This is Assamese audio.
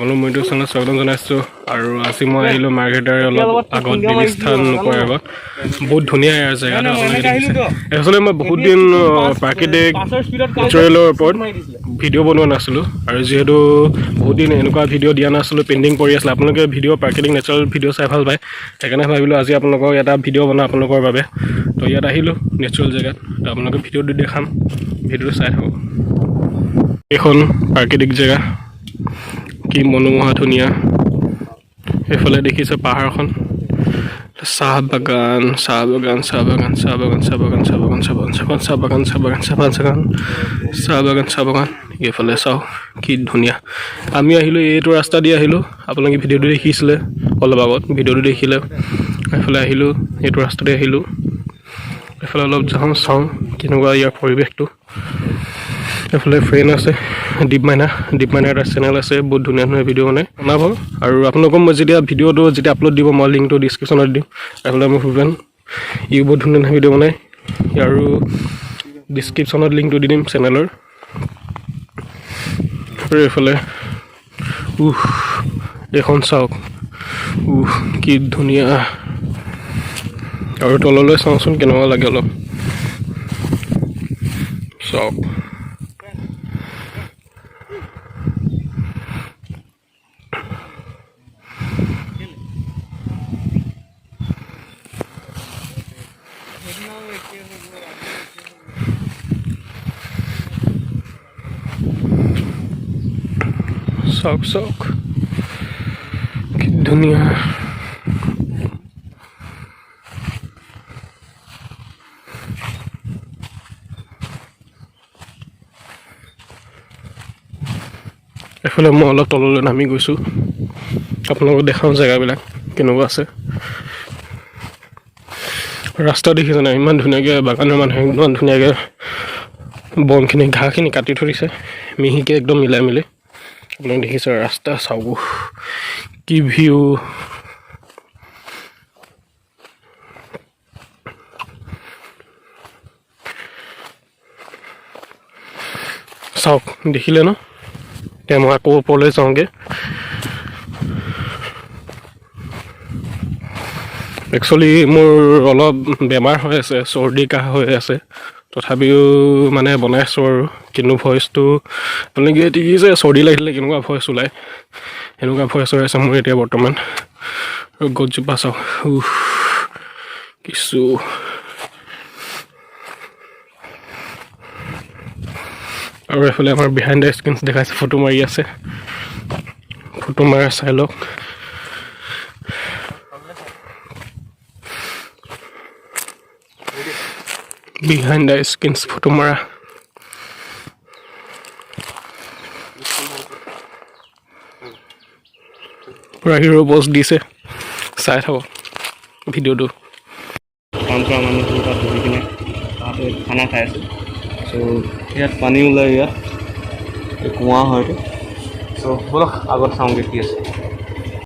আপোনালোক মোৰ ইউটিউব চেনেলত স্বাগতম জনাইছোঁ। আৰু আজি মই আহিলোঁ মাৰ্ঘেৰিটাৰ অলপ আগত, দেৱীস্থান নোপোৱাৰ আগত। বহুত ধুনীয়া ইয়াৰ জেগাটো, আপোনালোকে দেখিছে। একচুৱেলি মই বহুত দিন প্ৰাকৃতিক নেচাৰেলৰ ওপৰত ভিডিঅ' বনোৱা নাছিলোঁ আৰু যিহেতু বহুত দিন এনেকুৱা ভিডিঅ' দিয়া নাছিলোঁ, পেণ্ডিং পৰি আছিলে। আপোনালোকে ভিডিঅ' প্ৰাকৃতিক নেচাৰেল ভিডিঅ' চাই ভাল পায়, সেইকাৰণে ভাবিলোঁ আজি আপোনালোকক এটা ভিডিঅ' বনাওঁ আপোনালোকৰ বাবে। তো ইয়াত আহিলোঁ নেচাৰেল জেগাত, তো আপোনালোকে ভিডিঅ'টো দেখাম, ভিডিঅ'টো চাই থাকক। এইখন প্ৰাকৃতিক জেগা, কি মনোমোহা ধুনীয়া! এইফালে দেখিছে পাহাৰখন, চাহ বাগান, চাহ বাগান, চাহ বাগান, চাহ বাগান, চাহ বাগান, চাহ বাগান, চাহ বাগান, চাহ বাগান, চাহ বাগান, চাহ বাগান, চাহ বাগান, চাহ বাগান, চাহ বাগান। এইফালে চাওক, কি ধুনীয়া! আমি আহিলোঁ, এইটো ৰাস্তা দি আহিলোঁ। আপোনালোকে ভিডিঅ'টো দেখিছিলে অলপ আগত, ভিডিঅ'টো দেখিলে। এইফালে আহিলোঁ, এইটো ৰাস্তাতে আহিলোঁ। এইফালে অলপ যাওঁ, চাওঁ কেনেকুৱা ইয়াৰ পৰিৱেশটো। এইফালে ফ্ৰেণ্ড আছে দীপ মাইনা। দীপ মাইনাৰ এটা চেনেল আছে, বহুত ধুনীয়া ধুনীয়া ভিডিঅ' বনায়, বনাব। আৰু আপোনালোকক মই যেতিয়া ভিডিঅ'টো যেতিয়া আপলোড দিব, মই লিংকটো ডিছক্ৰিপশ্যনত দিম। এইফালে মোৰ ফ্ৰেণ্ড, ইও বহুত ধুনীয়া ধুনীয়া ভিডিঅ' বনায় আৰু ডিছক্ৰিপশ্যনত লিংকটো দি দিম চেনেলৰ। আৰু এইফালে উহ, এইখন চাওক, উহ, কি ধুনীয়া! আৰু তললৈ চাওঁচোন কেনেকুৱা লাগে অলপ, চাওক। চাওক চাওক, কি ধুনীয়া! এইফালে মই অলপ তললৈ নামি গৈছোঁ, আপোনালোকক দেখাওঁ জেগাবিলাক কেনেকুৱা আছে। ৰাস্তা দেখিছে নাই? ইমান ধুনীয়াকৈ বাগানৰ মানুহে ইমান ধুনীয়াকৈ বনখিনি, ঘাঁহখিনি কাটি থৈ দিছে মিহিকৈ একদম মিলাই মিলি। আপোনালোক দেখিছে, ৰাস্তা চাওক, কি ভিউ! চাওক, দেখিলে ন? এতিয়া মই আকৌ ওপৰলৈ যাওঁগৈ। একচুৱেলি মোৰ অলপ বেমাৰ হৈ আছে, চৰ্দি কাহ হৈ আছে, তথাপিও মানে বনাইছোঁ আৰু। কিন্তু ভইচটো আপোনালোকে দেখিছে, চৰ্দি লাগিলে কেনেকুৱা ভইচ ওলায়, সেনেকুৱা ভইচ হৈ আছে মোৰ এতিয়া বৰ্তমান। আৰু গছজোপা চাওক, উফ, কিছু আৰু এইফালে আমাৰ বিহাইণ্ড the screen দেখাইছে, ফটো মাৰি আছে, ফটো মাৰা চাই লওক। বিহাইণ্ড the screens photo মাৰা পূৰা হিৰ' প'জ দিছে। চাই থাকক ভিডিঅ'টো। কাম কৰা মানুহবোৰ তাত বহি কিনে তাহাঁতে খানা খাই আছে। চ' ইয়াত পানী ওলায়, ইয়াত এই কুঁৱা হয় এইটো। চ' ব'লক, আগত চাওঁগৈ কি আছে।